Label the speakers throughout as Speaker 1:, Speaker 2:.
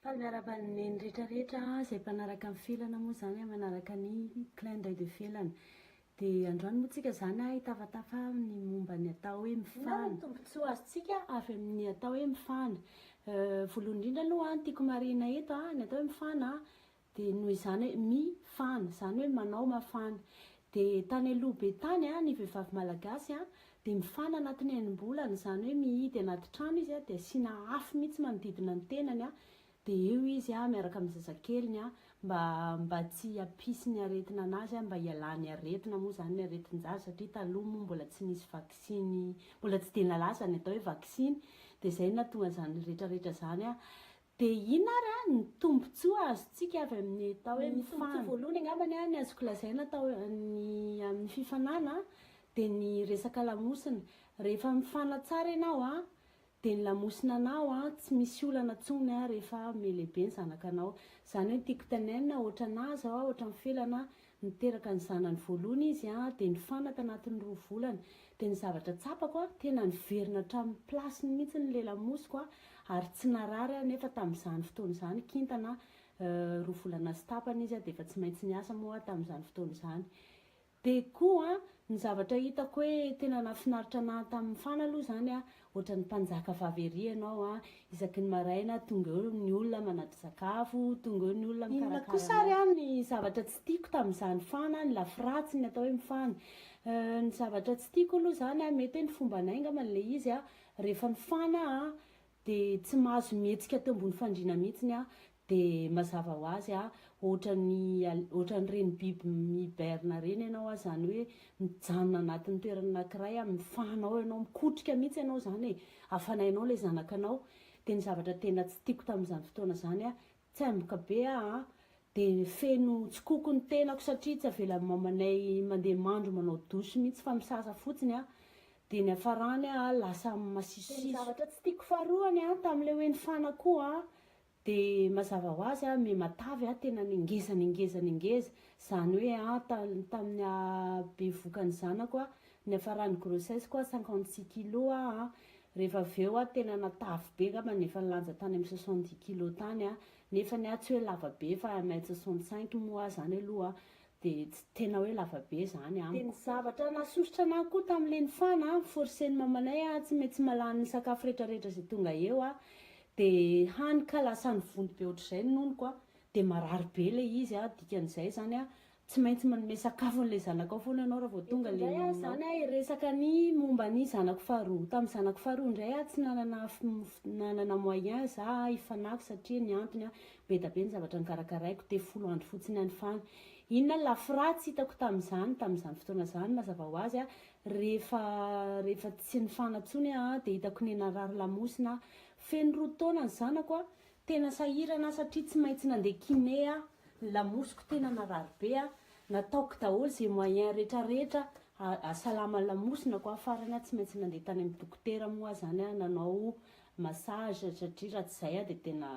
Speaker 1: Faly miarahaba ny neny rehetra rehetra izay mpanaraka ny felana moa izany manaraka ny clin d'oeil de felana. Dia androany moa tsika izany hitafatafa ny momba ny atao hoe mifana. Inona ny tombontsoa azontsika avy amin'ny atao hoe mifana? Voalohany indrindra aloha ny tiako marihina eto, ny atao hoe mifana Dia noho izany hoe mi fana, izany hoe manao mafana. Dia tany aloha be tany ny vehivavy malagasy dia mifana anatin'ny enim-bolana, izany hoe mihidy anaty trano izy dia asiana afo mihitsy manodidina ny tenany dia eo izy miaraka amin'ny zazakeliny mba mba tsy hampisy ny aretina anazy mba hialany aretina moa izany ny aretin-jaza satria taloha moa mbola tsy nisy vaksiny, mbola tsy dia nalaza ny atao hoe vaksiny dia izay no nahatonga an'izany rehetrarehetra izany. Dia inona ary an ny tombontsoa azontsika avy amin'ny atao hoe mifana? Ny tombontsoa voalohany angambany an, ny azoko lazaina atao ny amin'ny fifanana dia ny resaka lamosina. Rehefa mifana tsara ianao an, dia ny lamosina anao an tsy misy olana intsony an rehefa mihalehibe ny zanakanao. Izany hoe ny tiako tenenina ohatranà izao an, ohatran'ny Felana Niteraka ny zanany voalohany izy dia nifana tanatin'ny roa volana. Dia ny zavatra tsapako, tena niverina hatramin'ny place-ny mihitsy ny lela-mosiko ary tsy narary aho nefa tamin'izany fotoana izany kintana roa volana sy tapany izy dia efa tsy maintsy niasa moa aho tamin'izany fotoana izany. Dia koa ny zavatra hitako hoe tena nahafinaritra anah tamin'ny fana aloha izany a, ohatran'ny mpanjaka vavy ery ianao a, isaky ny maraina tonga eo ny olona manatitra sakafo, tonga eo ny olona mikarakara Inona kosa ary a ny zavatra tsy tiako tamin'izany fana, ny lafiratsiny ny atao hoe mifana. Ny zavatra tsy tiako aloha izany a, mety hoe ny fombanay angambany ilay izy a, rehefa mifana aho a, Dia tsy mahazo mihetsika teo ambony fandriana mihitsiny aho, dia mazava ho azy aho, ohatran'ny ohatran'ireny biby mi-hiberne ireny ianao aho, izany hoe mijanona anatin'ny toerana anankiray aho, mifana ao ianao, mikotrika mihitsy ianao izany e, hafanainao ilay zanakanao. Dia ny zavatra tena tsy tiako tamin'izany fotoana izany aho, tsemboka be aho an, dia feno tsikoko ny tenako satria tsy avelan'ny mamanay mandeha mandro manao douche mihitsy fa misasa fotsiny aho, dia niafarany aho lasa masisosiso. Dia ny zavatra tsy tiako faharoany an, tamin'ilay hoe nifana koa an, dia mazava ho azy an, miha-matavy aho, tena nengeza nengeza nengeza, izany hoe an, tamin'ny habevoka ny zanako an, niafaran'ny grossesse-ko an, 56 kilos aho an, rehefa avy eo aho tena natavy be angamba efa nilanja tany amin'ny 70 kilos tany aho, nefa ny ahy tsy hoe lava be fa un mètre 65 moa aho izany aloha dia tsy tena hoe lava be izany amiko. Dia ny zavatra nahasosotra anah koa tamin'ilay nifana an, forcer-n'ny mamanay aho tsy maintsy malany ny sakafo rehetrarehetra izay tonga eo aho, dia hany ka lasa nivonto be ohatr'izay ny nonoko an, dia marary be ilay izy an, dikan'izay izany an, tsy maintsy manome sakafo an'ilay zanakao foana ianao raha vao tonga ilay nononao. Eto indray aho izany an hiresaka ny momba ny zanako faharoa. Tamin'ny zanako faharoa indray aho tsy nanana nanana moyen za hifanako satria ny antony an, Be da be ny zavatra nokarakaraiko dia folo andro fotsiny any fany. Inona ny lafy ratsy hitako tamin'izany, tamin'izany fotoana izany mazava ho azy rehefa rehefa tsy nifana intsony aho dia hitako nenarary lamosina aho. Feno roa taona ny zanako a, tena sahirana aho satria tsy maintsy nandeha kiné aho, ny lamosiko tena narary be a, nataoko daholo izay moyen rehetra rehetra hahasalama ny lamosinako aho, farany aho tsy maintsy nandeha tany amin'ny dokotera moa aho izany nanao massage satria raha tsy izay aho dia tena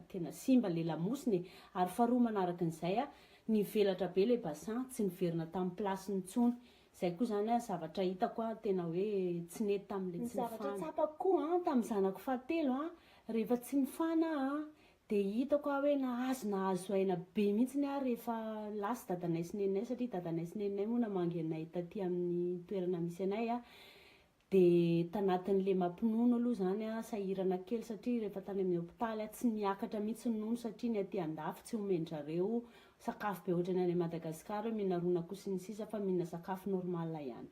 Speaker 1: tena simba le lamosina e! ary faharoa manaraka an'izay aho nivelatra be le bassin tsy niverina tamin'ny place-ny intsony, izay koa izany an zavatra hitako an tena hoe tsy nety tamin'le tsy nifana. Ny zavatra tsapako koa an tamin'ny zanako fahatelo an rehefa tsy nifana aho an dia hitako aho hoe nahazo nahazo aina be mihitsiny aho rehefa lasa dadanay sy neninay satria dadanay sy neninay moa namangy anay taty amin'ny toerana misy anay an Dia tanatin'ilay mampinono aloha izany aho sahirana kely satria rehefa tany amin'ny hopitaly aho tsy niakatra mihitsy ny nono satria ny aty andafy tsy omen-dRareo sakafo be ohatran'ny any Madagasikara hoe mihinana ron'akoho sy ny sisa fa mihinana sakafo normal ihany.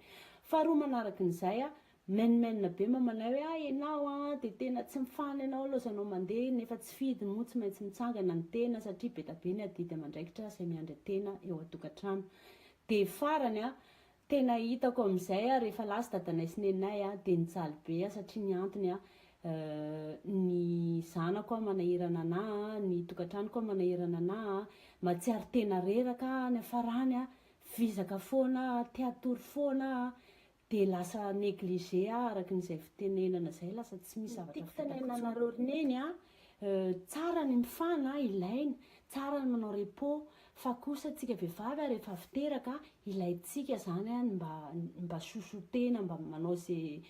Speaker 1: Faharoa manarakin'izay aho menomenona be mamanay hoe ah ianao an dia tena tsy mifana ianao laozanao mandeha nefa tsy fidiny moa tsy maintsy mitsangana ny tena satria be da be ny adidy aman-draikitra izay miandry an-tena eo an-tokantrano. Dia farany aho Tena hitako amin'izay aho rehefa lasa dadanay sy neninay aho dia nijaly be aho satria ny antony aho ny zanako aho manahirana anah a, ny tokantranoko aho manahirana anah a, mahatsiaro tena reraka aho any afarany aho, vizaka foana aho, te hatory foana aho, dia lasa négligé aho araka ny izay fitenenana izay lasa tsy misy zavatra vitako intsony. Tiako tenenina anareo ry neny a, tsara ny mifana, ilaina, tsara ny manao repos. Fa kosa tsika vehivavy a, rehefa avy teraka, ilaintsika zany a ny mba chouchouter-na, mba manao ze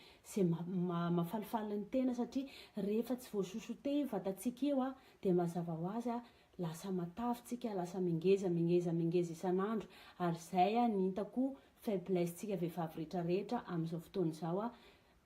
Speaker 1: mahafalifaly ny tena, satria rehefa tsy voa-chouchouter io vatantsika io a, dia mazava ho azy a, lasa matavy tsika, lasa mingeza, mingeza, mingeza isan'andro. Ary zay a ny hitako faiblesse tsika vehivavy rehetrarehetra amin'izao fotoana izao a.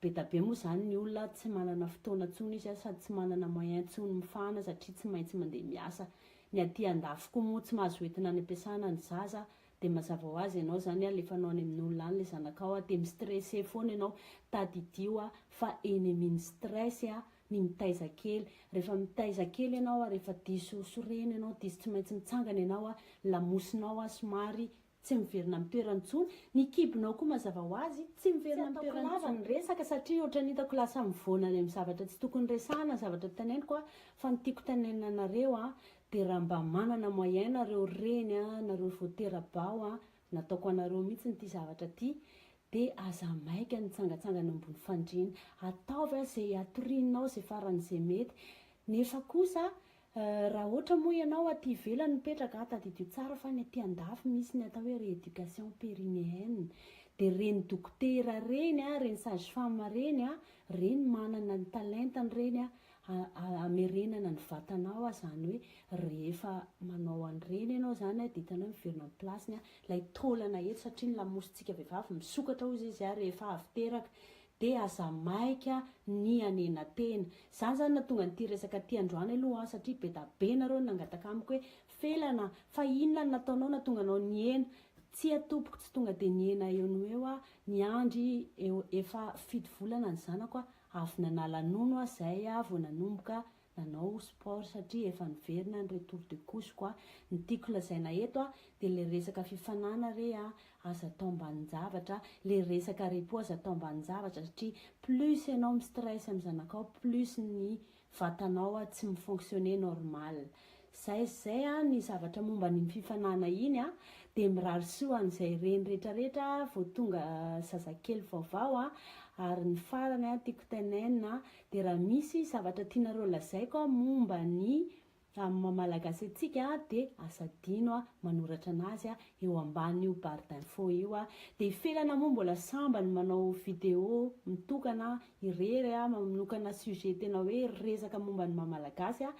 Speaker 1: Be da be moa zany ny olona tsy manana fotoana intsony izy a, sady tsy manana moyen intsony mifana, satria tsy maintsy mandeha miasa. Ny aty andafy koa moa tsy mahazo entina any am-piasana ny zaza, dia mazava ho azy ianao zany alefanao any amin'olona any le zanakao a, dia mi-stressé foana ianao. Tadidio a fa ennemi ny stress a ny mitaiza kely. Rehefa mitaiza kely ianao a, rehefa diso sorena ianao, diso tsy maintsy mitsangana ianao a, lamosinao a somary tsy miverina amin'ny toerany intsony, ny kibonao koa mazava ho azy tsy miverina amin'ny toerany lava ny resaka, satria ohatran'ny hitako lasa mivoana any amin'ny zavatra tsy tokony resahana ny zavatra teneniko a. Fa ny tiako tenenina anareo a, dia raha mba manana moyen nareo reny a, nareo vao tera-bao a, nataoko anareo mihitsy ity zavatra ity, dia aza maika nitsangatsangana ambony fandriana. Ataovy a izay atorianao izay faran'izay mety. Nefa kosa raha ohatra moa ianao aty ivelany mipetraka, tadidio tsara fa ny aty andafy misy ny atao hoe rééducation périnéenne. Dia ireny dokotera ireny a, ireny sage femme ireny a, ireny manana ny talentany ireny a, hamerenana ny vatanao a, izany hoe rehefa manao an'ireny ianao izany a, dia hitanao miverina amin'ny place-ny a, ilay taolana eto, satria ny lamosintsika vehivavy misokatra hozy izy a rehefa avy teraka. Dia aza maika ny hanena tena. Izany izany nahatonga an'ity resaka ity androany aloha an, satria be da be nareo no nangataka amiko hoe Felana, fa inona no nataonao nahatonga anao nihena? Tsia tompoko, tsy tonga dia nihena eo no eo aho, niandry eo efa 7 volana ny zanako avy nanala nono aho izay aho vao nanomboka nanao sport, satria efa niverina ny retour de couche ko a. Ny tiako lazaina eto a, dia le resaka fifanana re a, aza atao ambanin-javatra, le resaka repos aza atao ambanin-javatra, satria plus ianao mi-stress amin'ny zanakao, plus ny vatanao a tsy mi-fonctionner normal. Zay zay a ny zavatra momba an'iny fifanana iny a. Dia mirary soa an'izay reny rehetrarehetra vao tonga zazakely vaovao a. Ary ny farany a tiako tenenina, dia raha misy zavatra tianareo lazaiko a momba ny amin'ny maha malagasy antsika, dia aza adino a manoratra anazy a eo ambanin'io barre d'info io a. Dia ifelana moa mbola sambany manao vidéo mitokana irery a, manokana sujet tena hoe resaka momba ny maha malagasy a.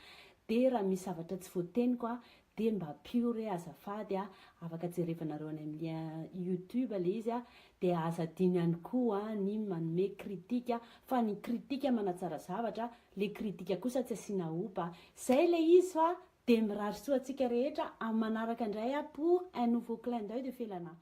Speaker 1: Dia raha misy zavatra tsy voateniko a, dia mba ampio re azafady a, afaka jerevanareo any amin'ny lien YouTube le izy a. Dia aza adino ihany koa ny manome critique, fa ny critique manatsara zavatra, le critique kosa tsy asiana opa. Zay le izy, fa dia mirary soa antsika rehetra amin'ny manaraka indray a, pour un nouveau clin d'œil de Felana.